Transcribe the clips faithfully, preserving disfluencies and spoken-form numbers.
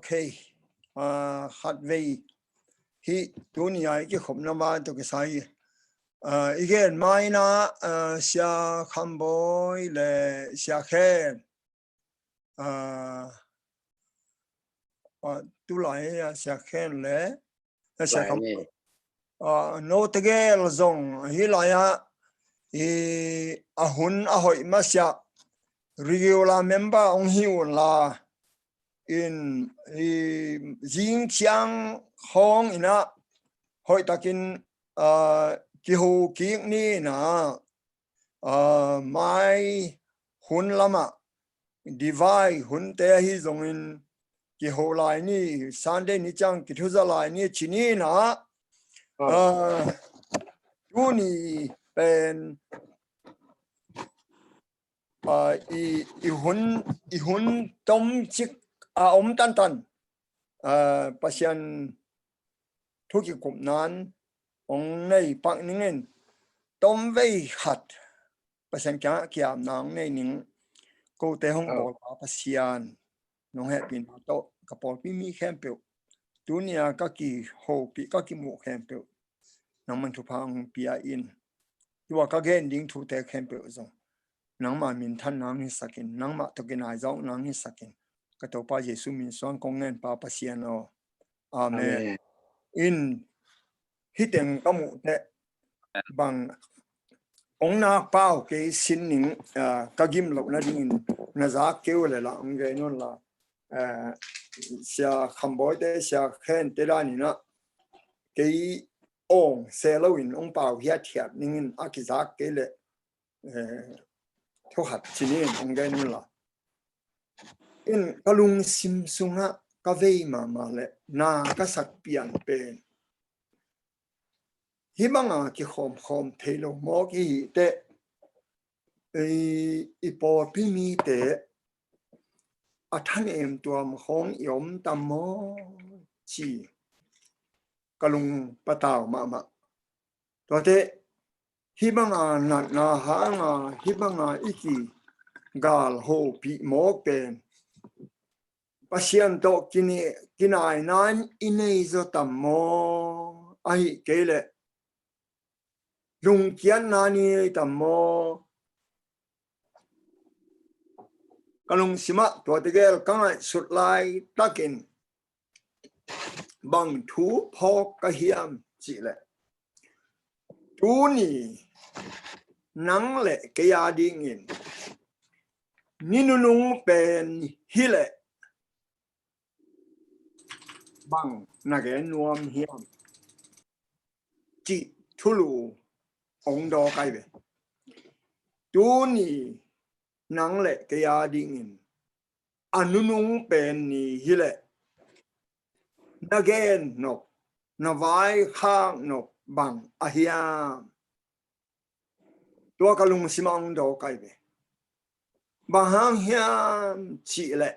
Ok. Ah, khatvei hih tuni a i kikhopna ma tawh kisai, ah, i gen ma in ah, ah, Sia Kham Bawi le Sia Khen, ah, ah, tulai a Sia Khen le, ah, Sia Kham Bawi, ah, no tegel zong hih lai ah i a hun a hoih masiah regular member hong hi un la, in i zing ciang khawng in ah hoih takin, ah, kiho kik ni in ah, ah, mai hun lamah divai hunte ahi zongin kiho lai ni, Sunday ni ciang kithuza lai ni ci ni in ah, ah, tuni pen, ah, i, i hun, i hun tomcik a om tantan, ah, Pasian thu kikupna hong nei pak ning in, tomvei khat Pasian kiangah kiamna hong nei ning. Kote hong bawl pa Pasian, nong hehpihna tawh ka pawlpi mi khempeuh, tuni a ka kihopih, ka kimuh khempeuh, nangman thupha hong pia in. Tua ka gen ding thute khempeuh zong nangma minthan nang hisak in, nangmah tawh kinai zawk nang hisak in, ka Topa Jesu min suang kong ngen pa Pasian aw. Amen. Amen. In hih teng ka muh teh bang hong nak pau kei sin ning, ah, ka gim loh nadingin na zak kei uh le la hong gen un la, ah, Sia Kham Bawi te, Sia Khen te dan in ah kei awng se loin hong pau hiathiat ning in a kizak kei le, eh, thukhat ci ni in hong gen un la. In ka lungsim sungah ka vei mahmah le na ka sak pian pen hih banga kikhawmkhawm thei lo mawk i hih teh, i, i pawlpi mite a thanem tuam khawng i om tam maw ci ka lung patau mahmah. Tuate hih banga natna hanga hih banga i kigal hopih mawk pen Pasian tawh kine-, kinaina in i nei zaw tam maw? Ahih kei leh lungkiatna in i nei tam maw? Ka lungsimah tuate gel ka ngaihsut laitakin bang thu phawk ka hiam cih leh, tuni nang le kei a dingin ni nunung pen hi leh bang na gen nuam hiam cih thulu hong dawk ai ve. Tuni nang le kei a dingin a nunung pen ni hi leh na gen nop, na vaikhak nop bang a hiam? Tua ka lungsimah hong dawk ai ve. Bang hang hiam cih leh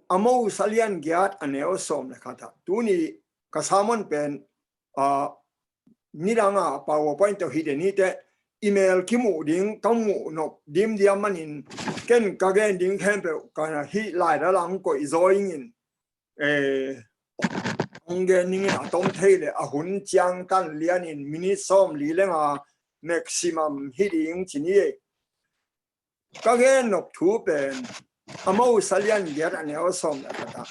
Amos a lian giat a neu sawm le khat ah, tuni ka sermon pen, ah, nidang a PowerPoint tawh hi den hi teh, i mel kimuh ding ka muh nop dimdiam manin ken ka gen ding khempeuh ka hih lai dala hong koih zaw ingin, eh, hong gen ning in a tom thei le a hun ciang tan lianin minute sawm li le nga maximum hi ding ci ni ei. Ka gen nop thu pen Amos a lian giat a neu sawm le khat ah,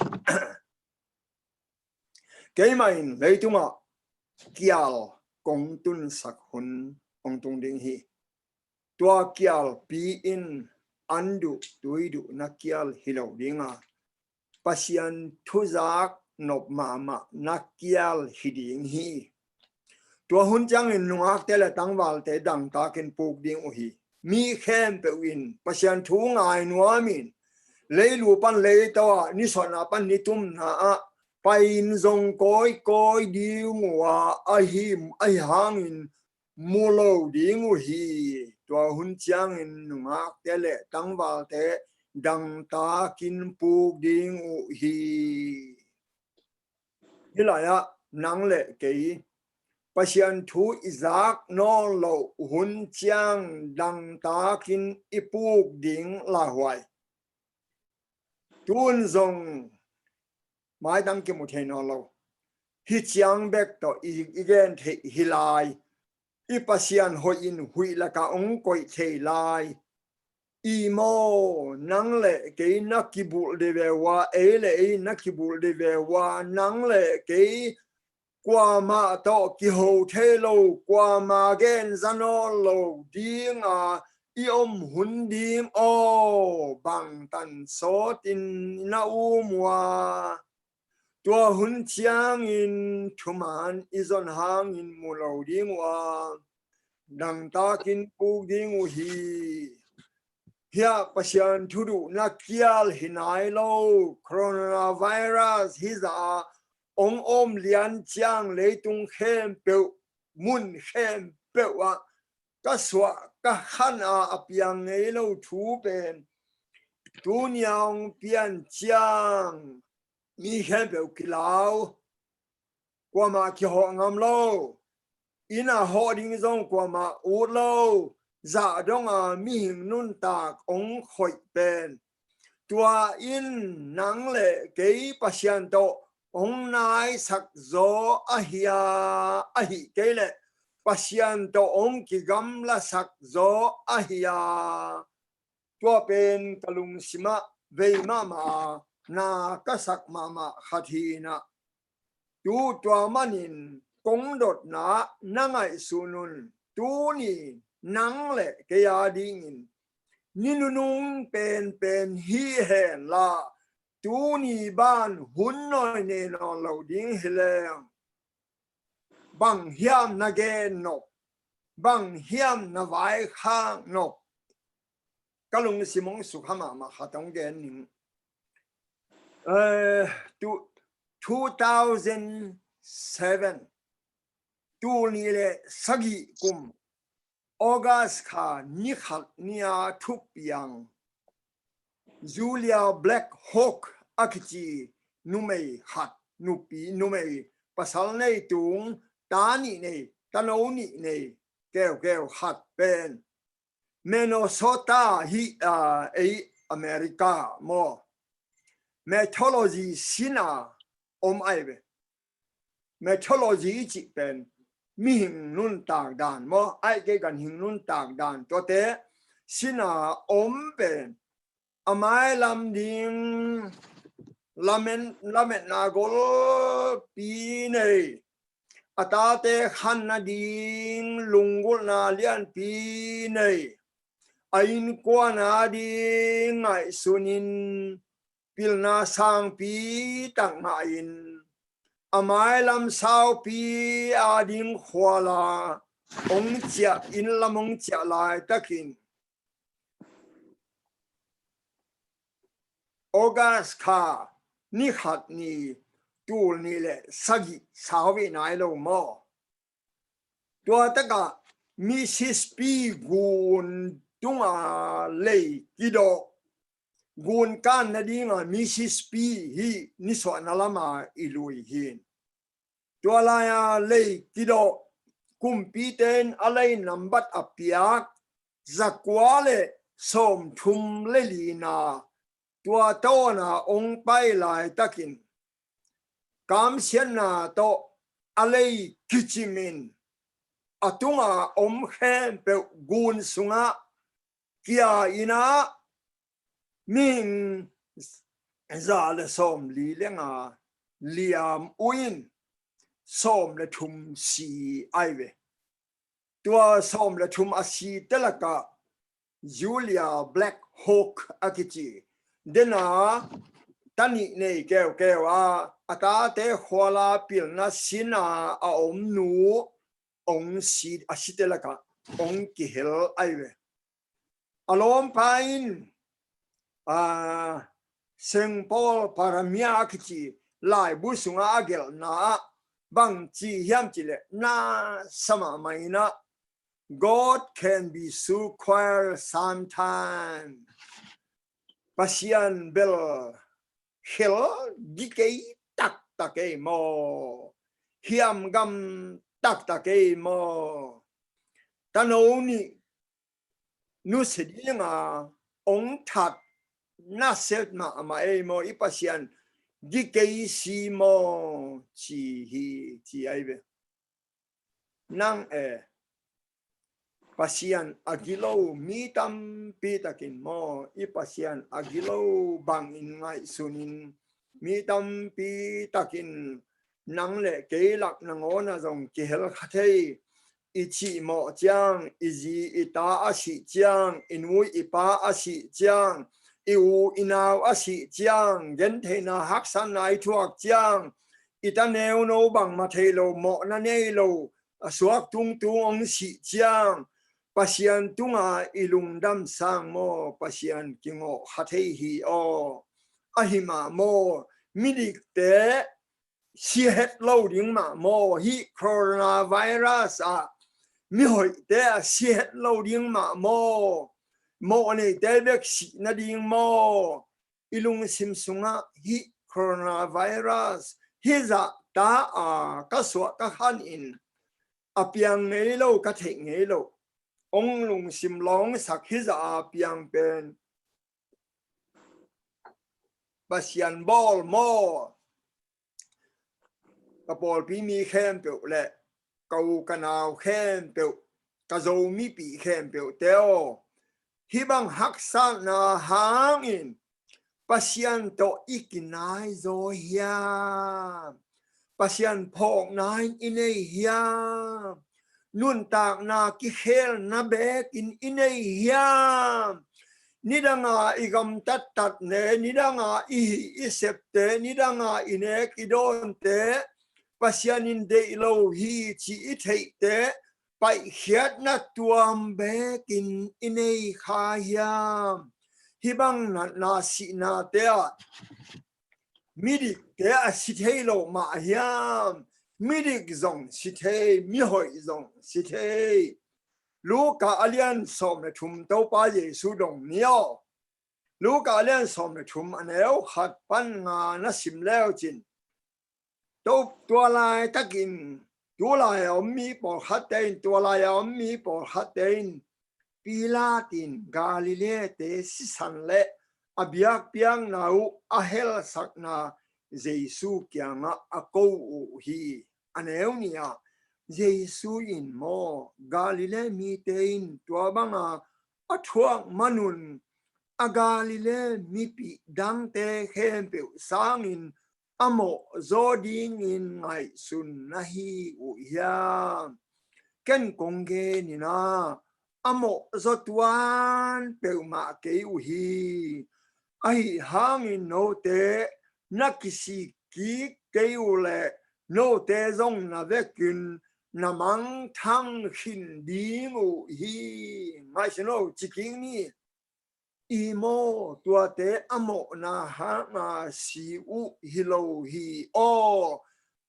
keimah in leitungah kial kong tunsak hun hong tung ding hi. Tua kialpi in an duh tui duh na kial hi lo ding a, Pasian thuzak nop mahmah na kial hi ding hi. Tua hun ciangin nungakte le tangvalte dangtakin puk ding uh hi. Mi khempeuh in Pasian thu ngai nuamin, leilu pan leitaw ah ni sawtna pan ni tumna ah pai-in zong kawikawi ding uh a, ahi, ahi hangin mu lo ding uh hi. Tua hun ciangin nungakte le tangvalte dangtakin puk ding uh hi. Hih lai-ah nang le kei Pasian thu i zak nawn loh hun ciang dangtakin i puk ding lauhuai. Tun zong maitang kimu thei nawn lo. Hi ciang bek tawh i, i gen theih hi lai. I Pasian hoih in huih lakah hong koih thei lai. I maw, nang le kei na kibulh dih ve ua, ei le ei na kibulh dih ve ua, nang le kei kuamah tawh kiho thei lo, kuamah gen za nawn lo dinga i om hun ding aw, bangtan sawtin na um ua. Tua hun ciangin thuman i zon hangin mu lo ding ua, dangtakin puk ding uh hi. Hiah Pasian thuduhna kial hi nai lo, coronavirus hi zah a ong om lian ciang leitung khempeuh, mun khempeuh ah ka suah ka khan a a piang ngei lo thu pen tunia ong pian ciang mi khempeuh kilau, kuamah kihawh ngam lo, inn a hawh ding zong kuamah ut lo, zah donga mihing nuntak ong khoih pen tua in nang le kei Pasian tawh ong naisak zaw ahi a, ahih kei leh Pasian tawh ong kigamlasak zaw ahi a. Tua pen ka lungsimah vei mahmah a, na ka sak mahmah khat hi in ah, tu tua manin kong dotna na ngaihsun un. Tuni nang le kei a dingin ni nunung penpen hi hen la, tuni ban hun nawi ne nawn lo ding hi leng, bang hiam na gen nop, bang hiam na vaikhak nop? Ka lungsim ong sukha mahmah khat ong gen ning. Eh, tu, two thousand seven, tul nih le sagih kum August kha ni khat ni-a thupiang Julia Black Hawk a kici numei khat, nupi, numei pasal nei tung, ta nih nei, tano nih nei, keukeu khat pen Minnesota hi, ah, ei America maw, Scientology sin a om ai ve. Scientology i cih pen mihing nuntak dan maw, ai kei ganhing nuntak dan tuate sin a om pen a mailam ding lamen, lametna golpi nei, a tate khanna ding lunggulhna lianpi nei, a innkuan a ding ngaihsunin pilna sangpi tak ngahin a mailam saupi a ding khuala ong ciah, inn lam ong ciah laitakin August kha ni khat ni, tul nih le sagih sau hi nai lo maw? Tua takah Mississippi gun tunga lei kidawh, gun kan nadinga Mississippi hi nisuahna lama i lui hi. Tua lai-a lei kidawh, kumpite in a lei nambat a piak zakua le sawmthum le lina, tua tawna ong pai laitakin kamsiatna tawh a lei kicimin a tunga om khempeuh gun sungah kia-in ah mihing za le sawmli le nga liam uh in sawm le thum si ai ve. Tua sawm le thum a site lakah Julia Black Hawk a kici, dena ta nih nei keukeu a, a tate khuala pilna sina a om nu ong si, a site lakah ong kihel ai ve. A lawmpa in, a, Saint Paul Paramia a kici laibu sungah a gelhna ah bang ci hiam cih leh, na sa mahmah in ah, "God can be so cruel sometimes." Pasian bel khel gi kei taktak ei maw, hiam gam taktak ei maw. Tano nih nusia dinga ong that nasia mahmah ei maw, i Pasian gi kei si maw, ci hi, ci ahi ve. Nang e, Pasian a gilo mi tampi takin maw, i Pasian a gilo bangin ngaihsunin mi tampi takin nang le kei lak nangawna zong kihel kha thei. I cihmawh ciang, i zi i ta a sih ciang, i nu i pa a sih ciang, i u i nau a sih ciang, gentheihna haksatna i thuak ciang, i ta neuno bangmah thei lo, mawhna nei lo, a suak tungtung hong sih ciang, Pasian tunga i lungdam sang maw, Pasian kingawh kha thei hi aw. Ahi mah maw, midikte si het lo ding mah maw, hih coronavirus ah mihoihte a si het lo ding mah maw, mawhneite bek sih nading maw, i lungsim sungah hih coronavirus hih zah ta a ka suah ka khan in a piang ngei lo, ka theih ngei lo. Hong lungsim lawngsak hih zah a piang pen Pasian bawl maw? Ka pawlpi mi khempeuh le ka u ka nau khempeuh, ka Zo mipi khempeuhte aw, hih bang haksatna hangin Pasian tawh i kinai zaw hiam? Pasian phawkna in i nei hiam? Nuntakna kikhelna bekin i nei hiam? Nidanga i gamtat tat ne, nidanga i hih i septe, nidanga i nek i dawnte, Pasian in deih lo hi ci i theihte, paihkhiatna tuam bekin i nei kha hiam? Hih bang natna sihnate ah midikte a si thei lo mah hiam? Midik zong si thei, mihoih zong si thei. Luka a lian sawm le thum Topa Jesu dong ni aw. Luka a lian sawm le thum a neu khat pan nga na sim leucin, tua laitakin, tulai a om mi pawlkhatte in, tua lai a om mi pawlkhatte in Pilat in Galileate sisan le a biakpiakna uh a helsakna Jesu kiangah a ko uh hi. A neu nih ah Jesu in maw, Galilee mite in tua banga a thuak manun a Galilee mipi dangte khempeuh sangin a mawhzaw dingin ngaihsun na hi uh hiam? Ken kong genin ah, a mawhzaw tuan peuhmah kei uh hi. Ahi hangin note na kisik kik kei uh leh note zong na vekin na mangthang khin ding uh hi. Ngaihsun lo, ci kik ni. I maw, tuate a mawhna hanga si uh hi lo hi aw.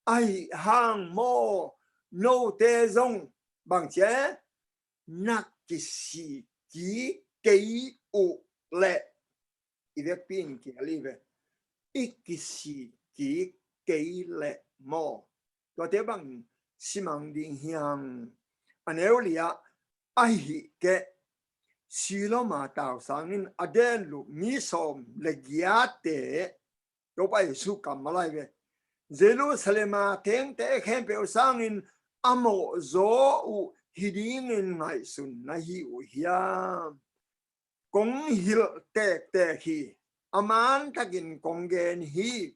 Ahi hang maw, note zong bang ci e, na kisik kik kei uh leh, i vekpi in kial hi ve, i kisik kik kei leh maw, tuate bang simang ding hiam? A neu li ah, ahih keh Siloam a tausang in a denlup mi sawm le giatte Topa Jesu kammal ahi ve, Jerusalem a tengte khempeuh sangin a mawhzaw uh hi dingin ngaihsun na hi uh hiam? Kong hilh tektek hi. A mantakin kong gen hi.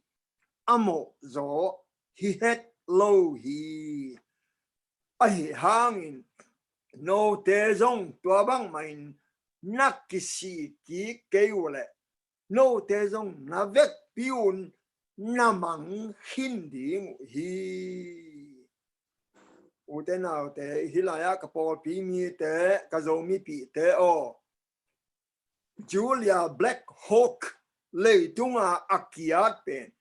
A mawhzaw hi het lo hi. Ahi hangin note zong tua bangmah in na kisik kik kei uh leh note zong na vekpi un na mang khin ding uh hi. Ute naute, hih lai-ah ka pawlpi mite, ka Zo mipihte aw, Julia Black Hawk leitunga a kiat pen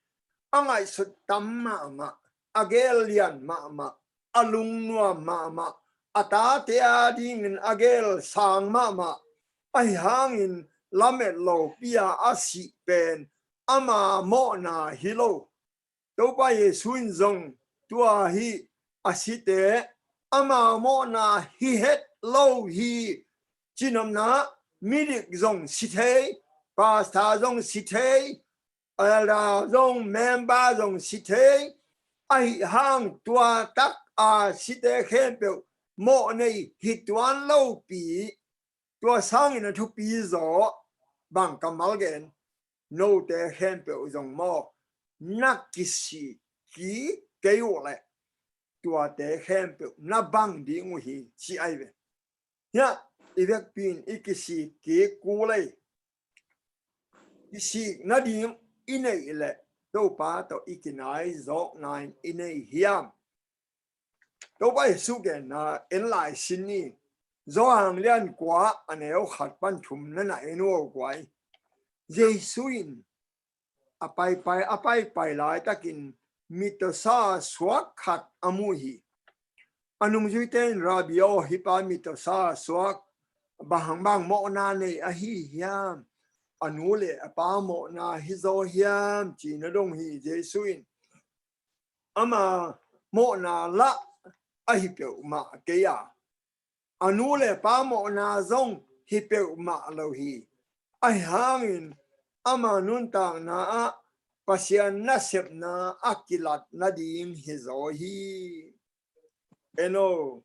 a ngaihsut tam mahmah, a gel lian mahmah, a lungnuam mahmah, a tate a dingin a gel sang mahmah. Ahi hangin lamet lopi-a a sih pen ama mawhna hi lo. Topa Jesu in zong tua hi a site ama mawhna hi het lo hi. Cinopna, midik zong si thei, pastor zong si thei, elder zong, member zong si thei, ahi hang tua tak a site khempeuh mawh nei hi tuan lopi, tua sangin a thupi zaw, bang kammal gen, note khempeuh zong maw, na kisik kik kei uh leh, tuate khempeuh na bang ding uh hi, ci ahi ve. Hiah i vekpi in i kisik kik kul ei. Kisik nading i neih leh Topa tawh i kinai zawkna in i nei hiam? Topa Jesu genna en lai sin ni. Johan lian kua a neu khat pan thum na na en uh guai. Jesu in a paipai, a paipai laitakin mittawsa suak khat a mu hi. A nungzuite in, "Rabbi aw, hih pa mittawsa suak, bang hang bang mawhna nei ahi hiam? A nu le a pa mawhna hi zaw hiam?" ci-in a dong hi. Jesu in, "Ama mawhna lah ahi peuhmah kei a, a nu le pa mawhna zong hi peuhmah lo hi. Ahi hangin ama nuntakna ah Pasian nasepna a kilat nading hi zaw hi." En aw,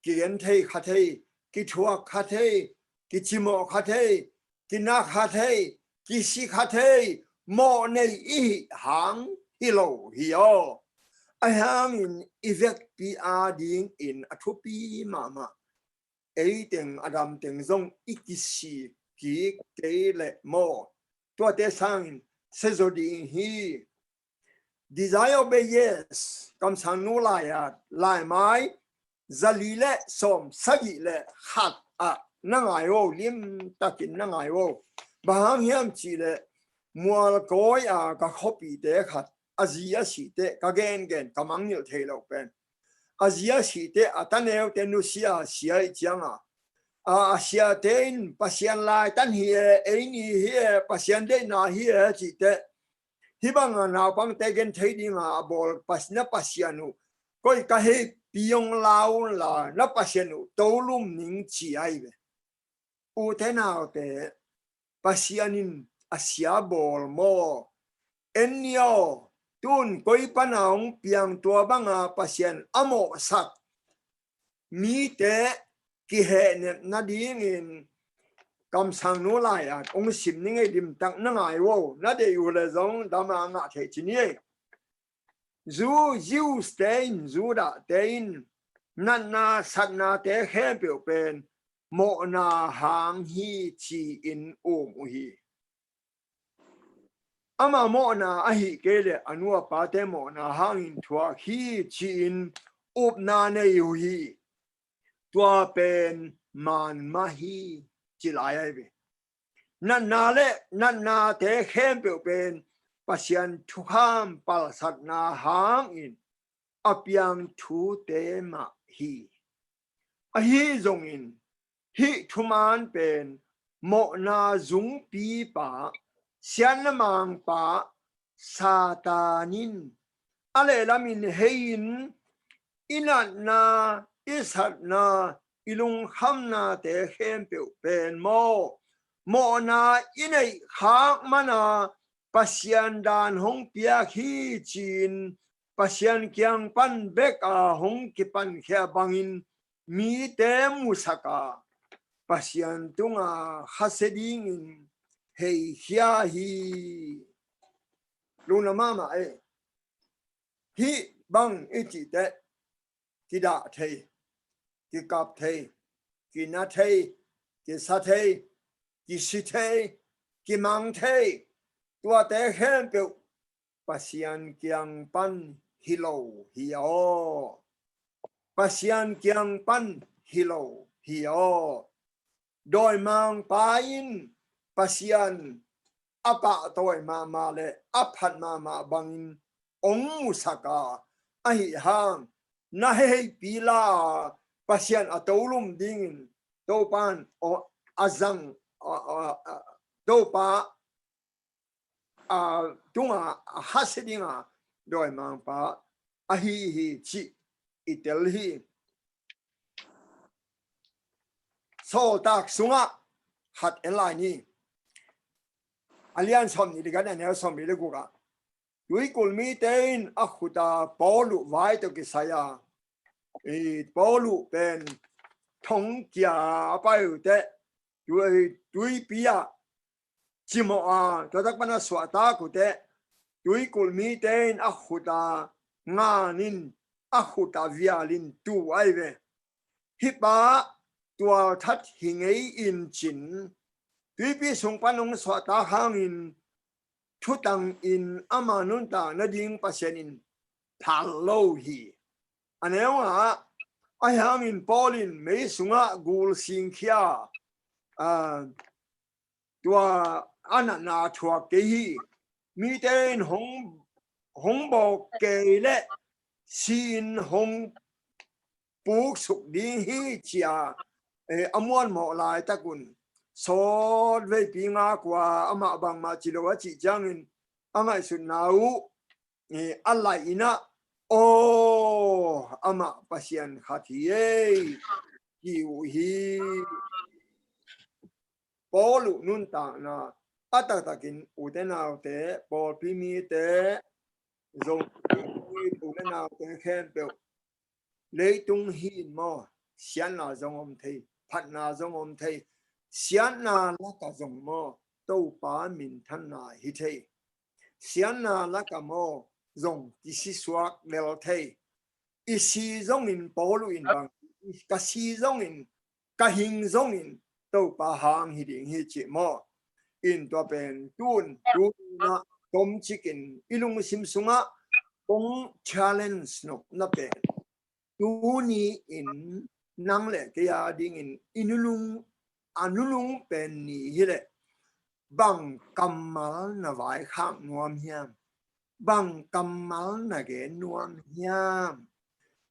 kigen thei kha thei, kithuak kha thei, kicimawh kha thei, kinak kha thei, kisik kha thei, mawh nei i hih hang hi lo hi aw. Ahi hangin i vekpi adingin a thupi mahmah, ei teng, Adam teng zong i kisik kik kei leh maw, tuate sangin sia zaw ding hi. Desire of the Yes, Kamsangnu lai-at, laimai zali le sawm sagih le khat ah na ngai uh, limtakin na ngai uh. Bang hang hiam cih leh, mualkawi a ka khuapihte khat, a zi a sih teh, ka gengen ka mangngilh thei lo pen, a zi a sih teh a taneute nusia a sia ih cianga, a, a siate in Pasian laitan hi e, ei ni hi e, Pasian deihna hi e cih teh, hih banga naupangte gen thei dinga a bawl pas-, na Pasian uh koi ka hei, pi hong la unla, na Pasian uh tolum ning, ci ahi ve. Ute naute, Pasian in a sia bawl maw? En ni aw, tun koi pana hong piang, tua banga Pasian a mawhsak mite kihehnep nadingin Kamsangnu lai-at hong sim ning ei, limtak na ngai uh. Na deih uh leh zong dama ngah thei ci ni ei. Zu, Jews-te in, Judah-te in natna satnate khempeuh pen mawhna hang hi ci-in um uh hi. Ama mawhna ahih kei leh a nu a pate mawhna hangin thuak hi ci-in upna nei uh hi. Tua pen man mah hi, ci lai ahi ve. Natna le natnate khempeuh pen Pasian thukham palsatna hangin a piang thute mah hi. Ahi zongin hih thuman pen mawhna zungpipa, siatna mangpa Satan in a lehlamin hei-in, i natna, i satna, i lungkhamnate khempeuh pen maw, mawhna i neih khak mana Pasian dan hong piak hi ci-in Pasian kiang pan bek a hong kipankhia bangin mite musak a, Pasian tunga khasia dingin heikhia hi. Lungna mahmah ei. Hih bang i cih teh, kidah thei, kikap thei, kina thei, kisa thei, kisi thei, kimang thei, tuate khempeuh Pasian kiang pan hi lo hi aw. Pasian kiang pan hi lo hi aw. Dawimangpa in Pasian a pahtawi mahmah le a phat mahmah bangin hong musak a, ahi hang na hei, hei pi la a, Pasian a tolum dingin Topa in a zang, a, a, a, Topa a tunga a khasia dinga dawimangpa ahi hi cih i tel hi. Sawltak sungah khat en lai ni. a lian sawmnih le khat, a neu sawmnih le guk ah, tuikulh mite in a khut a Paul uh vai tawh kisai a, i Paul uh pen thongkia a pai uh teh, tui, tuipi ah cimawh a, tua tak pan a suahtak uh teh, tuikulh mite in a khut a ngan in, a khut a vial in tu ahi ve. Hih pa tualthat hi ngei in cin, tuipi sung pan hong suahtak hangin thutang in ama nuntak nading Pasian in phal lo hi. A neu nga ah, ahi hangin Paul in mei sungah gul singkhia, ah, tua a natna thuak kei hi. Mite in hong, hong bawk kei leh si-in hong puksuk ding hi ci-a, eh, a muanmawh laitak un, sawt veipi ngak uh a, amah bangmah ci lo a cih ciangin a ngaihsutna uh, eh, a laih in ah, aw, amah Pasian khat hi ei, ci uh hi. Paul uh nuntakna a taktakin, ute naute, pawlpi mite zong, ute naute khempeuh, leitung hi in maw, siatna zong om thei, phatna zong om thei, siatna lakah zong maw, Topa minthanna hi thei. Siatna lakah maw, zong kisisuak lel thei. I si zongin, Paul uh in bang, ka si zongin, ka hing zongin, Topa hang hi ding hi cih maw. In tua pen tun, tun ah tomcikin i lungsim sungah kong challenge nopna pen, tuni in nang le kei a dingin i nunung, a nunung pen ni hileh, bang kammal na vaikhak nuam hiam? Bang kammal na gen nuam hiam?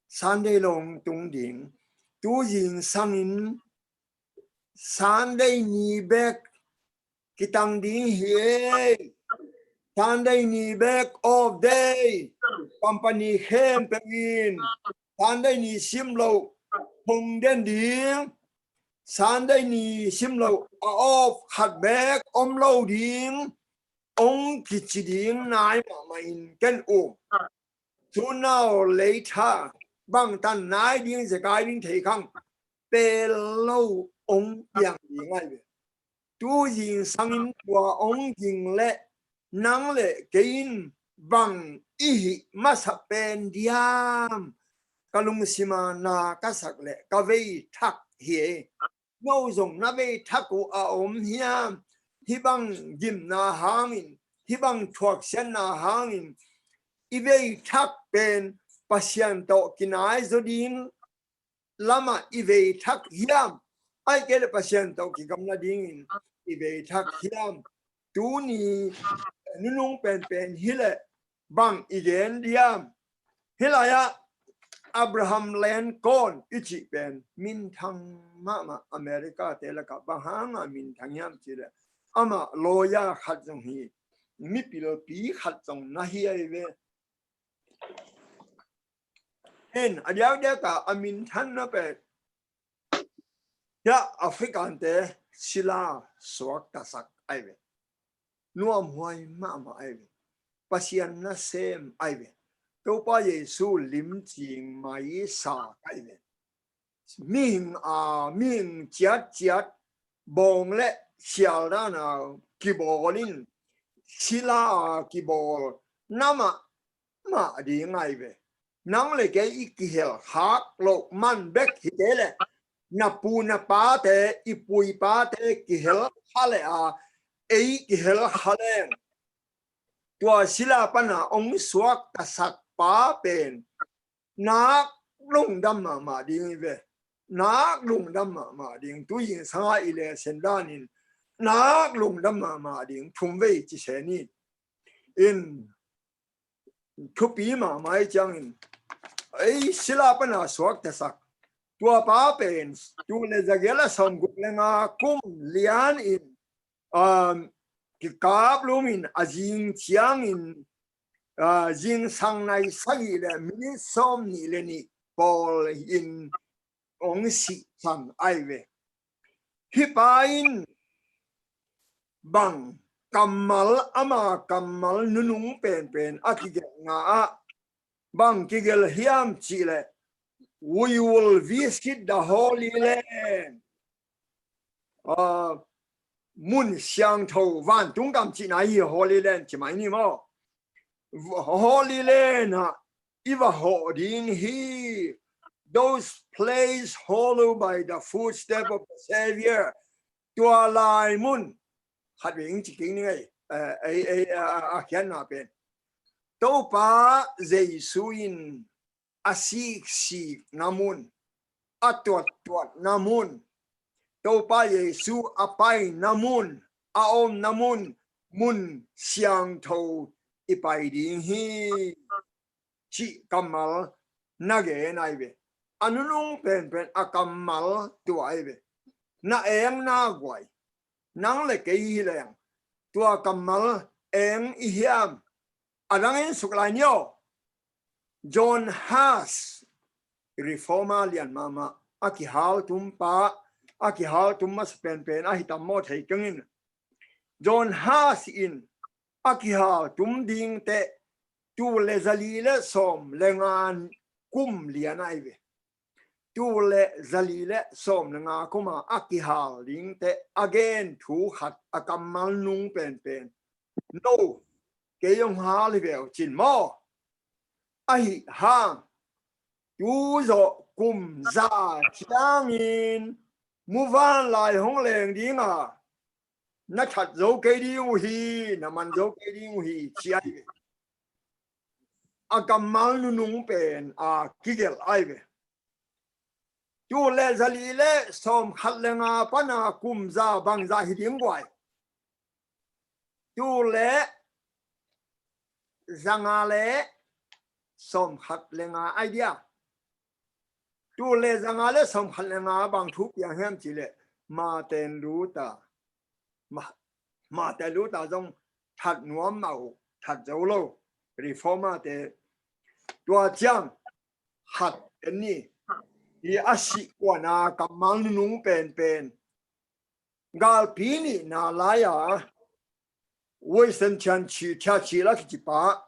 Sunday lawng tung ding, tu zingsangin Sunday ni bek kitang ding hi ei. Sunday ni bek off day. Company khempeuh in Sunday ni sim loh hong den ding. Sunday ni sim loh a off khat bek om lo ding, hong kici ding nai mahmah in ken um. Sooner or later, bangtan nai ding, zekai ding thei khang, pel lo hong piang ding ahi ve. Tu zingsangin tua hong ging leh nang le kei in bang i hih masa pen diam? Ka lungsima na ka sak leh ka vei thak hi ei. No zong na vei thak uh a om hiam? Hih bang gimna hangin, hih bang thuaksiatna hangin i vei thak pen Pasian tawh kinai zaw ding lamah i vei thak hiam? Ahih kei leh Pasian tawh kigamla dingin i vei thak hiam? Tuni nunung penpen hileh bang i gen diam? Hih lai-ah Abraham Lincoln i cih pen minthang mahmah, America te lakah bang hanga minthang hiam cih leh, amah lawyer khat zong hi, mipilpi khat zong na hi ahi ve. In a diakdiak a a minthanna pen hia African te sila suaktasak ahi ve. Nuamhuai mahmah ahi ve. Pasian nasem ahi ve. Topa Jesu limcing maisa ahi ve. Mihing a, mihing ciatciat bawng le sial dana kibawl in, sila a kibawl na mahmah ding ahi ve. Nang le kei i kihel khak loh man bek hi kei leh, na pu na pate, i pu i pate kihel kha leh a, ei kihel kha leng, tua sila pana hong suaktasak pa pen nak lungdam mahmah ding hi ve. Nak lungdam mahmah ding. Tu zingsanga i lesson danin nak lungdam mahmah ding. Thum vei ci se ni. In thupi mahmah hi ciangin, ei, sila pana suaktasak tua pa pen tul le zagiat le sawmguk le nga kum lianin, um, kikaplum in a zing ciangin, uh, zingsang nai sagih le minit sawmnih le nih pawl in hong sih san ahi ve. Hih pa in bang kammal, ama kammal nunung penpen a kigelhna ah bang kigelh hiam cihleh, "We will visit the Holy Land." Ah, mun siangtho, vantung gam cihna hi, Holy Land ci mai ni maw. Holy Land ah i va hawh ding hi. Those place hallowed by the footstep of the Savior. Tua lai mun, khat vei ing ci keng ni ngei, eh, eh, eh, a, a, a khiatna pen. Topa Jesu in a siksikna mun, a tuattuatna mun, Topa Jesu a paina mun, a omna mun, mun siangtho i pai ding hi, cih kammal na gen ai ve. A nunung penpen a kammal tua ai ve. Na engna guai. Nang le kei hi leng, tua kammal eng i hiam? A dang en suk lai ni aw. John Huss, reformer lian mahmah, a kihaltum pa, a kihaltum masa penpen ahi tam maw thei keng in. John Huss in a kihaltum ding teh tul le zali le sawm le nga kum lian ai ve. Tul le zali le sawm le nga kuma a kihal ding teh a gen thu khat, a kammal nung penpen. No, kei hong hal hi ve uh cin maw. Ahi hang, tu zawh kum za ciangin muvanlai hong leng ding a, na that zo kei ding uh hi, na man zo kei ding uh hi, ci ai ve. A kammal nunung pen a kigelh ai ve. Tul le zali le sawm khat le nga pana kum za bang za hi ding guai? Tul le zanga le sawm khat le nga ai dia. Tul le zanga le sawm khat le nga bang thu piang hiam cihleh, Martin Luther. Ma, Martin Luther zong that nuam mah uh, that zo lo. Reformer te. Tua ciang khat en ni. Hi a sih kuana kammal nunung penpen. Galpi nihna lai-a Winston Churchill, Churchill a kicipa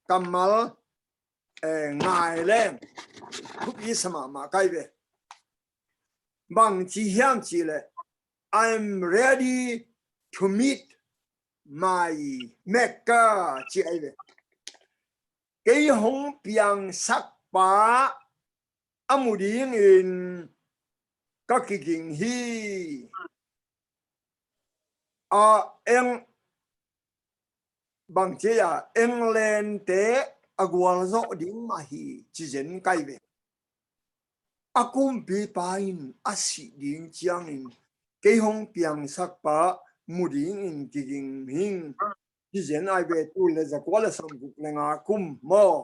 kammal, eh, ngai leng thupi sa mahmah kai ve. Bang ci hiam cihleh, "I'm ready to meet my Maker," ci ai ve. Kei hong piangsak pa a mu dingin ka kiging hi. A eng bang ci a, England te a gualzawh ding mah hi, ci zen kai ve. A kumpipa in a sih ding ciangin kei hong piangsak pa mu dingin kiging hing, ci zen ai ve. Tul le zakua le sawmguk le nga kum maw,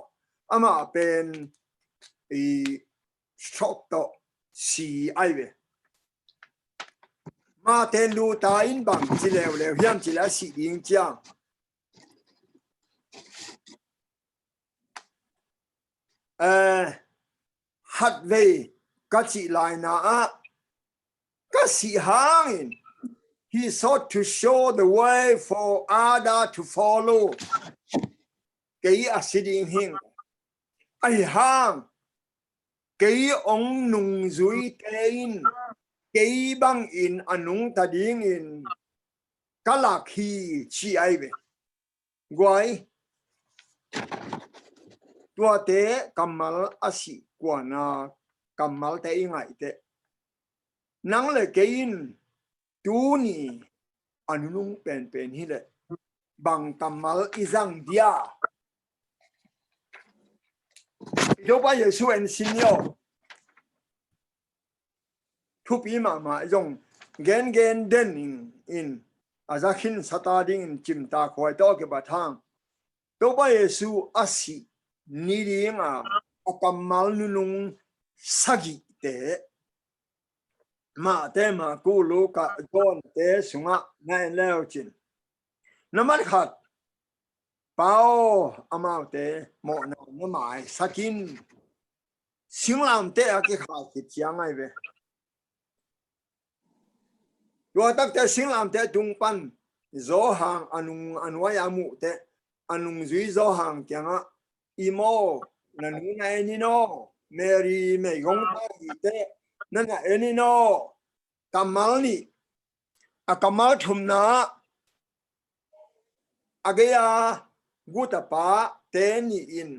amah pen i stroke tawh si ai ve. Martin Luther in bang ci leuleu hiam cihleh a sih ding ciang, eh, khatvei ka cih laina ah ka sih hangin, he sought to show the way for other to follow. Kei a si ding hing. Ahi hang, kei ong nungzuite in kei bangin a nungta dingin ka lak hi, ci ai ve. Guai, tuate kammal a sih kuana kammalte i ngaih teh, nang le kei in tuni a nunung penpen hileh bang kammal i zang dia? Topa Jesu en sin ni aw. Thupi mahmah, zong gengen den in, in a za khin sata dingin cimtak huai tawh a kibat hang, Topa Jesu a sih ni dinga a kammal nunung sagihte, Mate, Maku, Luka, John te sungah na en leu cin, na mat khat, Pa aw, amaute mawhna na maisak in, singlamteh a kikhai khit ciang ai ve. Tua takte singlamteh tung pan Zawhang a nung a nuai a muh teh, a nungzui Zawhang kiangah, "I maw, na nu na en in aw, Mary meigong ta hi teh, na na en in aw." Kammal nih, a kammal thumna ah a gei-a guta pate nih in,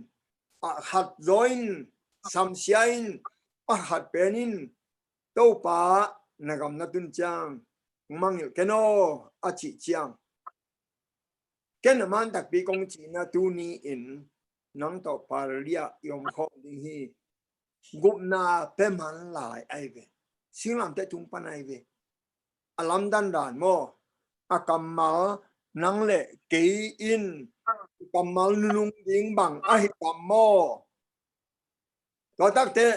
a khat zaw in samsia in, a khat pen in, "Topa, na gam na tun ciang, mangngilh ken aw," a cih ciang, ken a man takpi kong cihna tuni-in nang tawh parallel ah i om khawm ding hi. Gupna pia man lai ahi ve. Singlamteh tung pan ahi ve. A lamdang dan maw, a kammal, nang le kei in kammal nunung ding bang ahi tam maw? Tua takteh,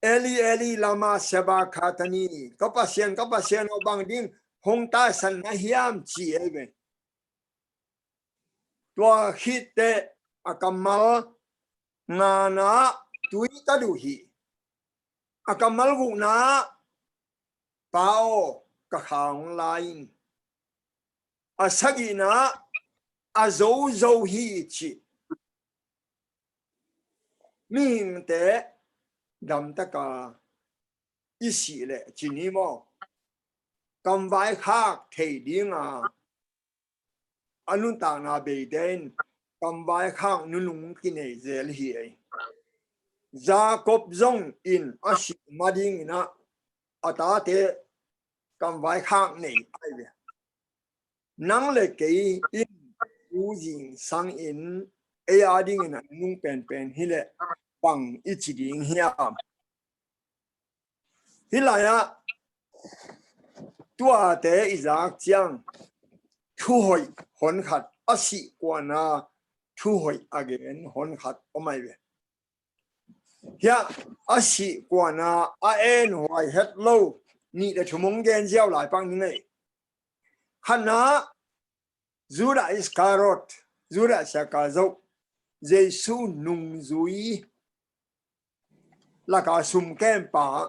"Eli, Eli, lama sabakthani, ka Pasian, ka Pasian aw, bang ding hong taisan na hiam?" ci ahi ve. Tua khit teh a kammal ngana ah, "Tui ka duh hi." A kammal gukna ah, "Pa aw, ka kha hong la in." A sagihna ah, "A zo zo hi," ci. Mihingte damtaka i sih leh, ci ni maw, kamvaikhak thei dinga a nuntakna beite in kamvaikhak nunung kinei zel hi ei. Jacob zong in a sih ma dingin ah a tate kamvaikhak nei ahi ve. Nang le kei in tu zingsang in ei a dingin a nunung penpen hi leh bang i ci ding hiam? Hih lai-ah tuate i zak ciang thuhoih honkhat, a sih kuana thuhoih a gen honkhat om ahi ve. Hiah a sih kuana a enhuai het lo nih le thum hong gen ziau lai pak ning ei. Khatna, Judah Iskariot, Judah Siakazok, Jesu nungzui laka sum kempa,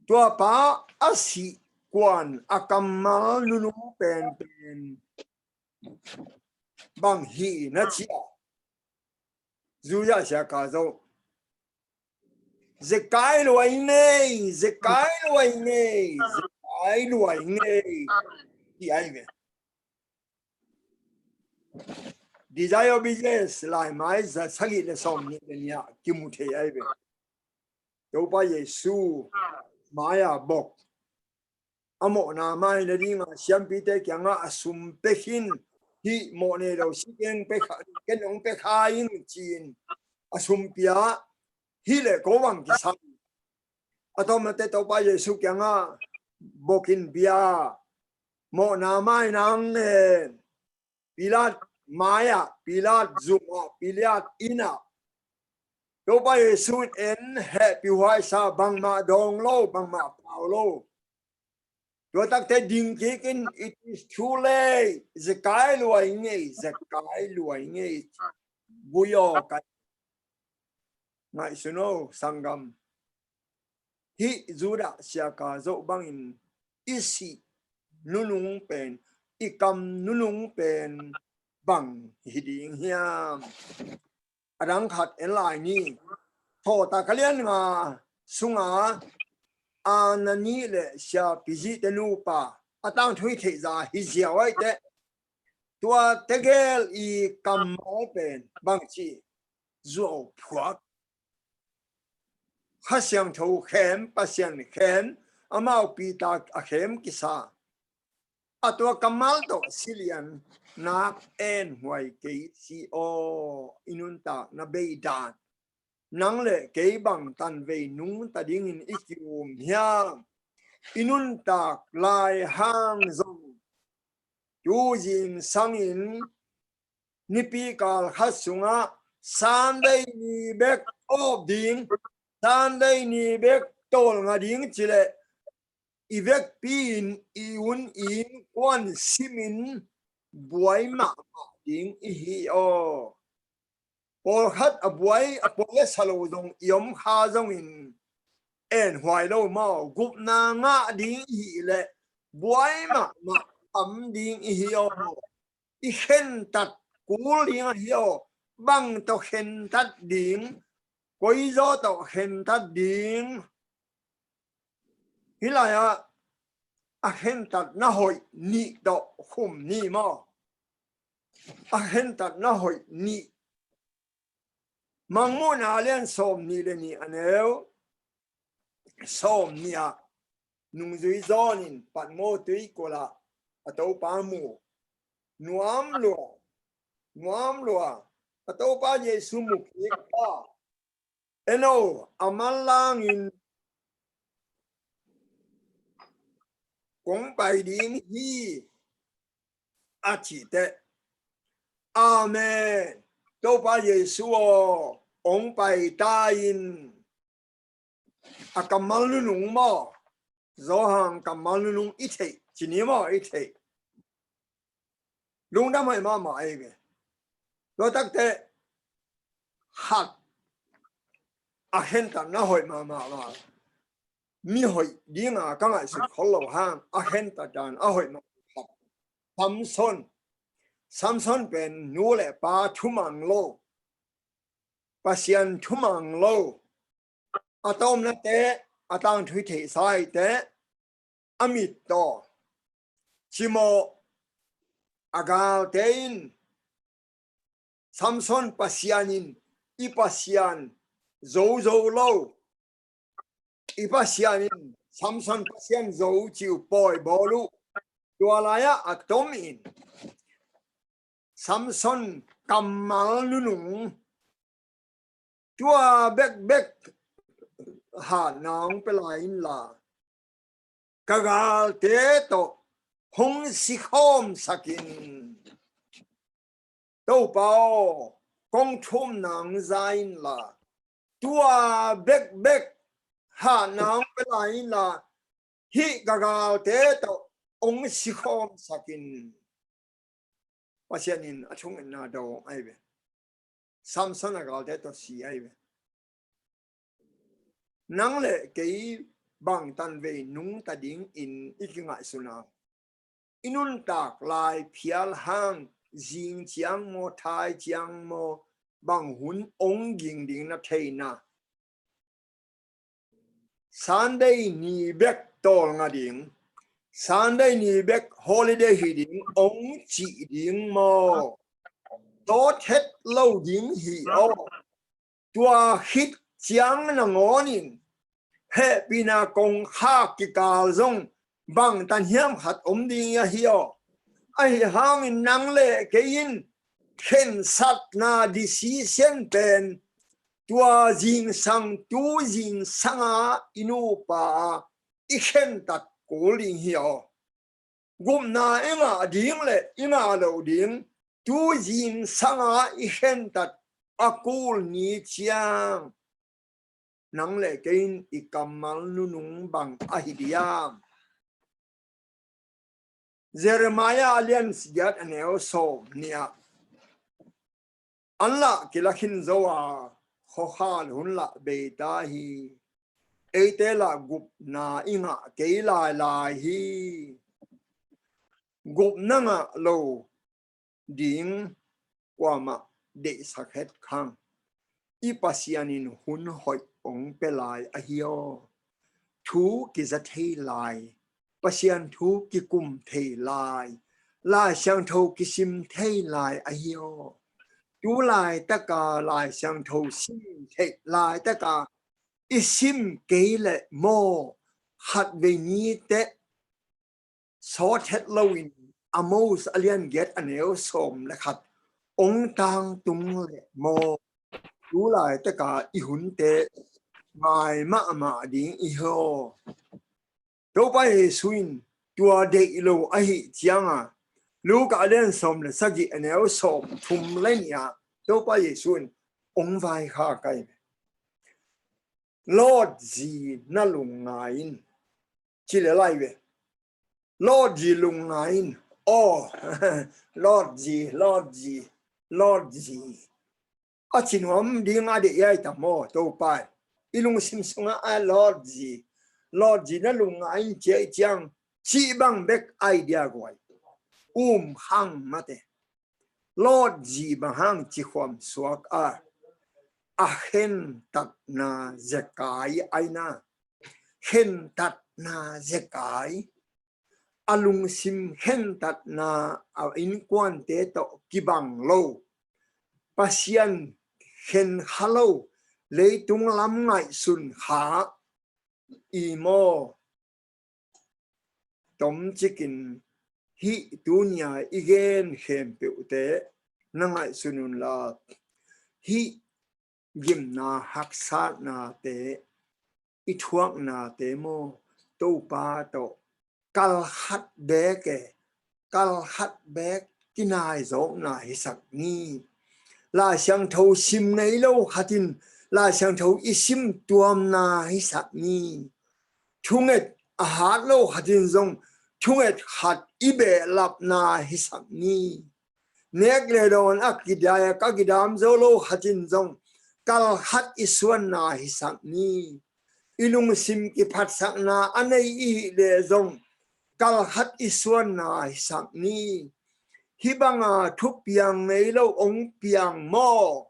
tua pa a sih kuan a kammal nunung penpen bang hi na ci a, Judah Siakazok, "Zekai luai ngei, Zekai luai ngei, Zekai luai ngei," ci ahi ve. Desire of Business laimai za sagih le sawm nih le nih ah kimu thei ahi ve. Topa Jesu mai-ah bok, a mawhna mai nadinga siampite kiangah a sum pia khin, "Hih mawh nei lo si keng, pia kha, ken hong pia kha ing," ci-in a sum pia, hih le ko bang kisam. A tawmate Topa Jesu kiangah bok in bia, mawhna mai nang ngen, Pilat mai-ah, Pilat zumah, Pilat inn ah Topa Jesu in en, hehpihhuaisa, bangmah dawng lo, bangmah pau lo. Tua takte ding kik in, "It is too late. Zekai luai ngei, Zekai luai ngei." Gui aw, kai. Ngaihsun o, sanggam. Hih Judah Siakazok bangin i sih nunung pen, i kam nunung pen bang hi ding hiam? A dang khat en lai ni. Thawhtak a lian nga sunga Anani le Siapizihte nupa, a tangthu i theihza hi ziau ahih teh, tuate gel i kammal pen bang ci? Zuauphuak. Kha Siangtho khem, Pasian khem, amau pitak a khem kisa. A tua kammal tawh silian nak enhuai kei si aw, i nuntakna bei dan. Nang le kei bang tanvei nungta dingin i ki-um hiam? I nuntak lai hang zong tu zingsangin nipi kal khat sungah Sunday ni bek awp ding, Sunday ni bek tawlnga ding cileh i vekpi-in, i un i innkuan simin buai mahmah ding i hi aw. Pawlkhat a buai, a buai a sa lo zong i om kha zongin enhuai lo maw, gupna ngah ding i hih leh buai mahmah, tam ding i hi aw. I khentat kul ding ahi aw. Bang tawh khentat ding, koizaw tawh khentat ding. Hih lai-ah a khentatna hoih nih tawh khum ni maw? A khentatna hoih nih. Mangmuhna a lian sawm nih le nih a neu sawm nih ah nungzui zawnin Patmo tuikulh ah a Topa mu. Nuam lua, nuam lua, a Topa Jesu mu kik pa. En o, a manlangin kong pai ding hi a cih teh, Amen. Topa Jesu aw, hong pai ta in. A kammal nunung maw? Johan kammal nunung i theih, ci ni maw, i theih. Lungdam hoih mahmah ei ve. Tua takteh khat a khentatna hoih mahmah lo. Mi hoih dinga ka ngaihsut khol lo hang a khentat dan a hoih mahmah khat. Samson. Samson pen nu le pa thumang lo. Pasian thumang lo. A tawpna teh, a tangthu i theihsa hi teh, a mit tawh cimawh a galte in Samson Pasian in i Pasian zo zo lo. I Pasian in Samson Pasian zo ci uh pawi bawl uh. Tua lai-ah a tom in Samson kammal nunung, tua bekbek hatna hong pia lai inla, ka galte tawh hong sikhawmsak in. Topa aw, kong thumna hong za inla, tua bekbek hatna hong pia lai inla, hih ka galte tawh hong sikhawmsak in. Pasian in a thungetna dawng ahi ve. Samson a galte tawh si ahi ve. Nang le kei bangtan vei nungta dingin i kingaihsun a, i nuntak lai phial hang zing ciang maw, thai ciang maw, bang hun hong ging ding na theihna. Sunday ni bek tawlnga ding, Sunday ni bek holiday hi ding hong cih ding maw? Tawthet lo ding hi aw. Tua khit ciang nangawnin hehpihna kongkhak kikal zong bangtan hiam khat om ding ahi aw. Ahi hangin nang le kei in khensatna decision pen tua zingsang, tu zingsanga i nupa i khentat kul ding hi aw. Gupna i ngah ding le i ngah loh ding tu zingsanga i khentat a kul ni ciang nang le kei in i kammal nunung bang ahi diam? Jeremiah a lian giat a neu sawm nih ah, an lah kila khin zo a, khuakhal hun lah bei ta hi. Eite lah gupna i ngah kei lailai hi. Gupna ngah lo ding kuamah deihsak het khang. I Pasian in hun hoih hong pia lai ahi aw. Thu kiza thei lai, Pasian thu kikum thei lai, Lai Siangtho kisim thei lai ahi aw. Tu laitaka Lai Siangtho sim theih laitaka i sim kei leh maw, khatvei ni teh sawt het loin Amos a lian giat a neu sawm le khat hong tangtung leh maw, tu laitaka i hunte ngai mahmah ding i hi aw. Topa Jesu in tua deih lo ahih cianga Luka a lian sawm le sagih a neu sawm thum le nih ah Topa Jesu in hong vaikhak ahi ve. Lawt zi na lungngai in, ci le lai ve. Lawt zi lungngai in. Aw, Lawt zi, Lawt zi, Lawt zi. A ci nuam ding a deih ai tam aw, Topa i lungsim sungah a Lawt zi, Lawt zi na lungngai in ci ahih ciang cih bang bek idea guai. um khang mate. Lot zi bang hang ci khuam suak a, a khentatna zekai aina, khentatna zekai, a lungsim khentatna, a innkuante tawh kibang lo, Pasian khen kha lo, leitung lam ngaihsun kha i maw? Tomcikin hih tunia i gen khempeuhte na ngaihsun unla, hih gimna haksatnate, i thuaknate maw, Topa tawh kalkhat beek e, kalkhat beek kinaizawkna hisak ni. Lai Siangtho sim ngei lo khatin Lai Siangtho i sim tuamna hisak ni. Thunget a hat lo khatin zong thunget khat i behlapna hisak ni. Nek le dawn a kidai a ka kidam zo lo khatin zong kalkhat i suanna hisak ni. I lungsim kiphatsakna a nei i hih le zong kalkhat i suanna hisak ni. Hih banga thupiang ngei lo ong piang maw?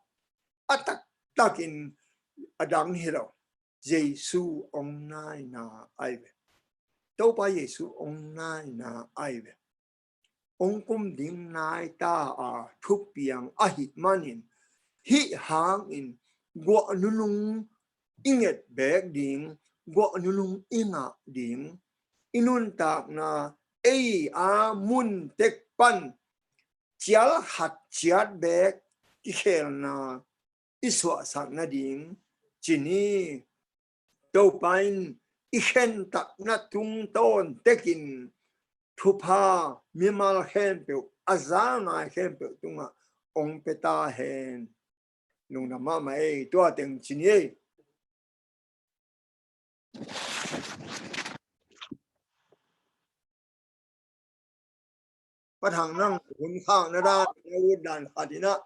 A taktakin a dang hi lo. Jesu ong naina ai ve. Topa Jesu ong naina ai ve. Ong kum ding nai ta a thupiang ahih manin, hih hangin guah nunung i nget beek ding, guah nunung i ngah ding, i nuntakna ei a mun tek pan cial khat ciat beek kikhelna i suahsak nading ci ni. Topa in i khentatna tungtawn tekin thupha mimal khempeuh, a za ngai khempeuh tungah ong pia ta hen. Lungdam mahmah ei, tua teng ci ni ei. Pa Thang, nang hun khakna dan, na ut dan khat in ah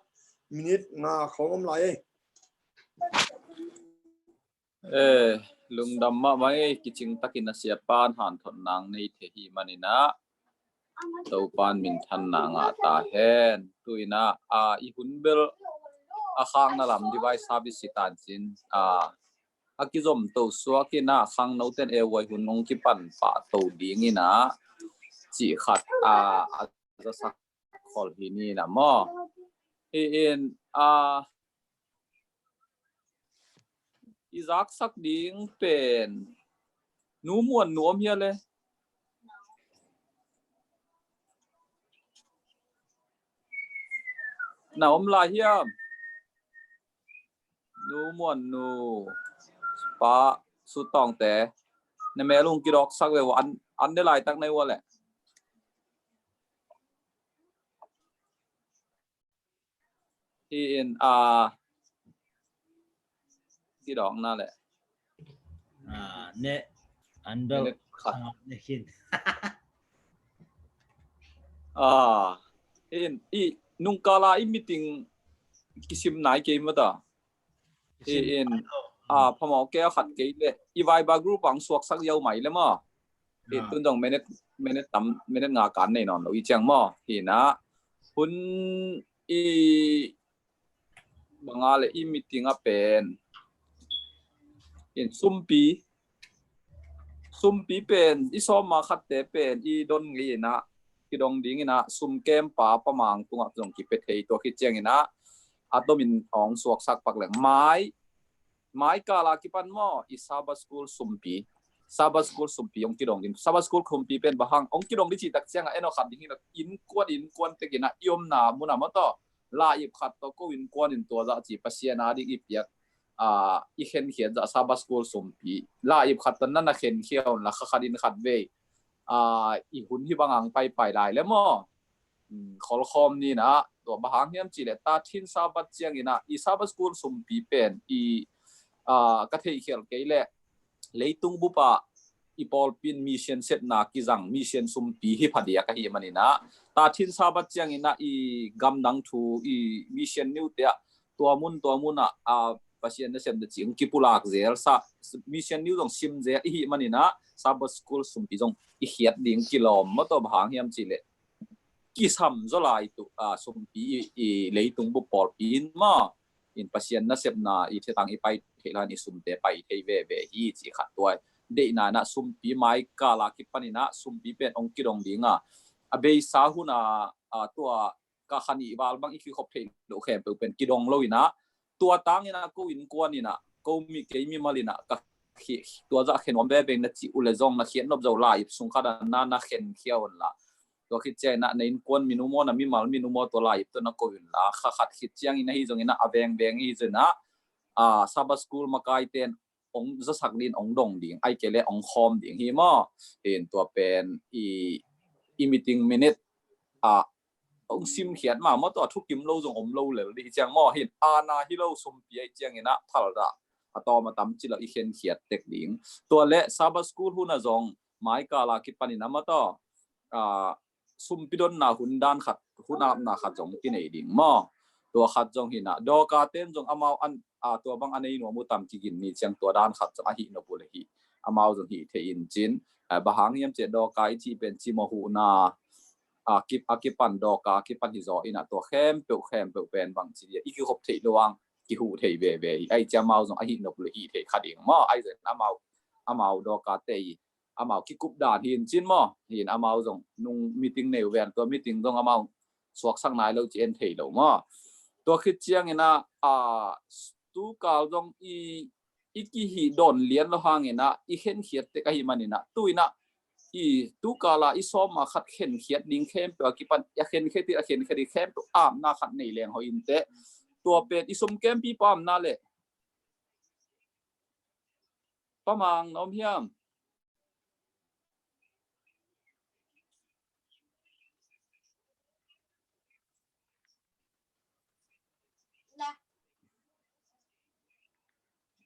minute nga khawng om lai ei. Eh, lungdam mahmah ei, kicing takin a siapan hanthot nang nei thei hi manin ah Topan minthanna ngah ta hen. Tu in ah, a, i hun bel a khakna lam device service hi tancin, a, a kizom to suak in ah khangnoten e uai hun ong kipan pah to ding in ah cih khat, a, a zasak khol hi ni na maw? Hi in, a, i zaksak ding pen Nu Muan Nu om hia le? Na om lai hiam? Nu Muan Nu, Pa Sutawngte, na mel ung kidawksak ve ua, an, an ne laitak na i ua le. Hi in, a, kidawkna le. A, ne, an bel, ne khat. A, ne khin. A, hi in, i, nungkala i meeting kisim nai kei mata. Hi in, a, phamawh kei a khat kei le, i Viber group ang suaksak ziau mai le maw. Hi tun zong minute, minute tam, minute nga kan nei nawn lo i ciang maw. Hi na, hun i banga le i meeting a pen. Hi in sumpi, sumpi pen, i sawma khatte pen, i don ngei in ah, kidong ding in ah, sum kempa pamang tungah zong kipia thei tua khit ciang in ah, a tomin ong suaksak pak leng. Mai, mai kala kipan maw, i Sabbath School sumpi. Sabbath School sumpi ong kidong ding. Sabbath School sumpi pen bang hang, ong kidong ding cih tak ciang a, en aw khat ding hi na, innkuan, innkuan tek in ah, i omna mun a maw tawh. La ip khat tawh ko innkuan in tua zah ci Pasian a ding i piak, a, i khenkhiat zah Sabbath School sumpi. La ip khat tawh na na khenkhia un la kha khat in khat vei. A, i hun hi bang ang paipai lai le maw. Hmm, kholkhawm ni na, tua bang hang hiam cih le, ta thin Sabbath ciang in ah, i Sabbath School sumpi pen, i, a, ka theihkhial kei le, leitung bup ah i pawlpi in mission sepna kizang, mission sumpi hi pha diak ahih manin ah, ta thin Sabbath ciang in ah i gamdang thu, i mission news te ah tua mun, tua mun ah, a, Pasian nasem te cih kipulak zel sa, mission news zong sim zel i hih manin ah Sabbath School sumpi zong i khiat ding kilawm maw. Tua bang hang hiam cih le, kisam zaw lai tu, a, sumpi i, i leitung bup pawlpi in maw, in Pasian nasepna i thei tang i pai thei lai in i sumte pai thei veve hi ci khat tua. Deihna in ah sumpi mai kal a kipan in ah sumpi pen hong kidong ding a, a beisa hun a, a, tua ka kha nih val bang i kikhop theih loh khempeuh pen kidong lo in ah, tua tang in ah ko innkuan in ah, ko mi, kei mimal in ah ka khi-, tua zah khen nuam veve na cih uh leh zong na khiat nop zo lai, ip sung khat ah na, na khenkhia un la. Tua khit ciang in ah na innkuan minu maw, na mimal minu maw, tua lai ip tawh na ko un la. Kha khat khit ciang in ahi zong in ah, a vengveng ahi zong in ah, a, Sabbath School makaite in hong zasak ding, hong dong ding, ahih kei leh hong khawm ding hi maw. In tua pen i, i meeting minute, a, hong simkhiat mah maw, tua thukim lo zong om lo lel dih ciang maw. Hin ana hi lo sumpi ahih ciang in ah phaldah a tawm a tam ci lo i khenkhiat tek ding. Tua leh Sabbath School hun ah zong mai kal a kipan in ah maw tua, a, sumpi donna hun dan khat, hun apna khat zong kinei ding maw. Tua khat zong hi in ah, dawka ten zong amau an, a, tua bang a nei nuam uh tam kigin ni ciang tua dan khat zong ahih nop uh leh hi, amau zong hih thei in cin, a, bang hang hiam cih leh dawka i cih pen cimawh huhna a kip, a kipan, dawka a kipan hi zaw in ah tua khempeuh, khempeuh pen bang ci dia i kikhop theih lo ang kihuh thei veve hi. Ahih ciang amau zong ahih nop uh leh hih thei kha ding maw. Ahih zong amau, amau dawkate i amau kikup dan hi in cin maw. Hin amau zong nung meeting nei uh ven, tua meeting zong amau suaksak nai lo ci en thei lo maw. Tua khit ciang in ah, a, tu kal zong i, i kihih dawn lian lo hang in ah i khenkhiat tek ahih man in ah, tu in ah i tu kal a i sawm a khat khenkhiat ding khempeuh a kipan, a khenkhiat ding, a khenkhiat ding khempeuh apna khat nei leng hoih in teh. Tua pen i sum kempi pa om na leh, Pa Mang na om hiam?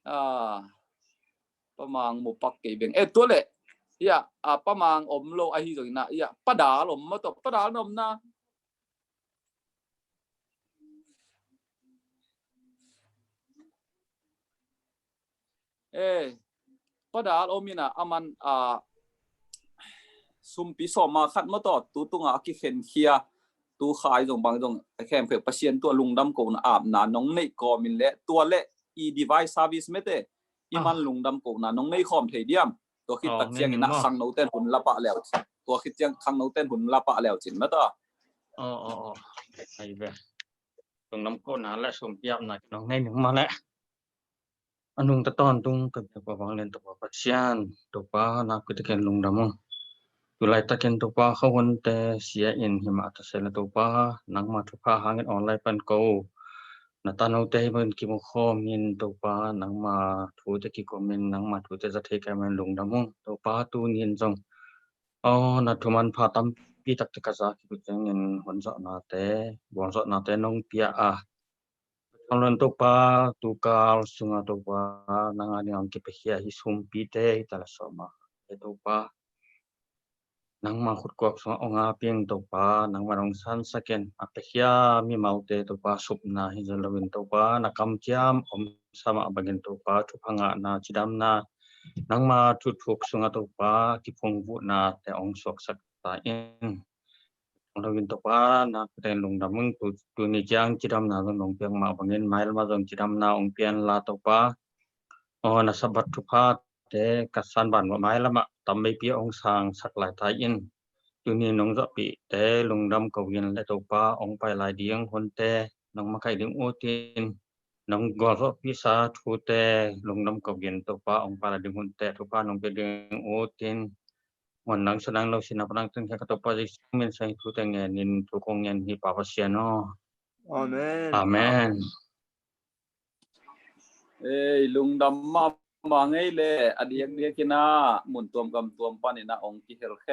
Ah, Pa Mang mu pak kei beng. Eh, tua leh, ya, ah, Pa Mang om lo ahi zong in ah, ya, Pa Dal om maw tua, Pa Dal na om na. Eh, Pa Dal om in ah, aman, a, sumpi sawm a khat maw tua, tu tung a kikhenkhia, tu khai zong bang zong khempeuh Pasian tua lungdam kohna apna nong neih kawm in leh, tua leh i device service mete, i man lungdam kohna nong nei khawm thei diam? Tua khit tak ciang in ah khangno ten hun la pah leu cin. Tua khit ciang khangno ten hun la pah leu cin maw tua. Aw, aw, aw. Ai ve. Lungdam kohna leh sumpi apna nong nei ning mah leh. A nungta tawntung ka biak pa vanglian Topa Pasian, Topa nakpi takin lungdam ung. Tu laitakin Topa khuahunte sia in hi mah ta se leh Topa, nangma thupha hangin online pan ko na tanote hi bangin kimu khawm in Topa, nangma thute kikum in, nangma thute za thei ka hi man lungdam ung. Topa tuni in zong, aw, na thuman pha tampi takte ka za kik uh ciangin hun zawhnate, gualzawhnate nong pia a, Hong lon Topa, tu kal sungah Topa, nang a ding hong kipiakhia hi sumpite hi ta leh sawm a, he Topa, nangma khutkuak sungah hong ap ing Topa, nangma hong sansak in, a piakhia mimalte Topa, supna hi zaw loin Topa, na kamciam om sa mah bangin Topa, thupha ngahna, cidamna, nangma thuthuk sungah Topa, kiphungvuhnate hong suaksak ta in. Hong lo in Topa, nakpi takin lungdam ung. Tu, tuni ciang cidamna zong nong piak mah bangin, mailam ah zong cidamna hong pia in la Topa. Aw, na Sabbath thuphate ka san ban mah mailam ah tam veipi hong sangsak lai ta in. Tuni nong zawhpihte lungdam ko in leh Topa, hong pai lai ding hunte nong makaih ding ut in, nong gualzawhpihsa thute lungdam ko in Topa, hong pai lai ding hunte thupha nong pia ding ut in, Muan nang sa nang lo sin a panang tun kha ka Topa Jesu min sang thute ngen in thu kong ngen hi Pa Pasian aw. Amen. Amen. Ei, lungdam mahmah ngei le, a diakdiak in a mun tuam gam tuam pan in a hong kihel khe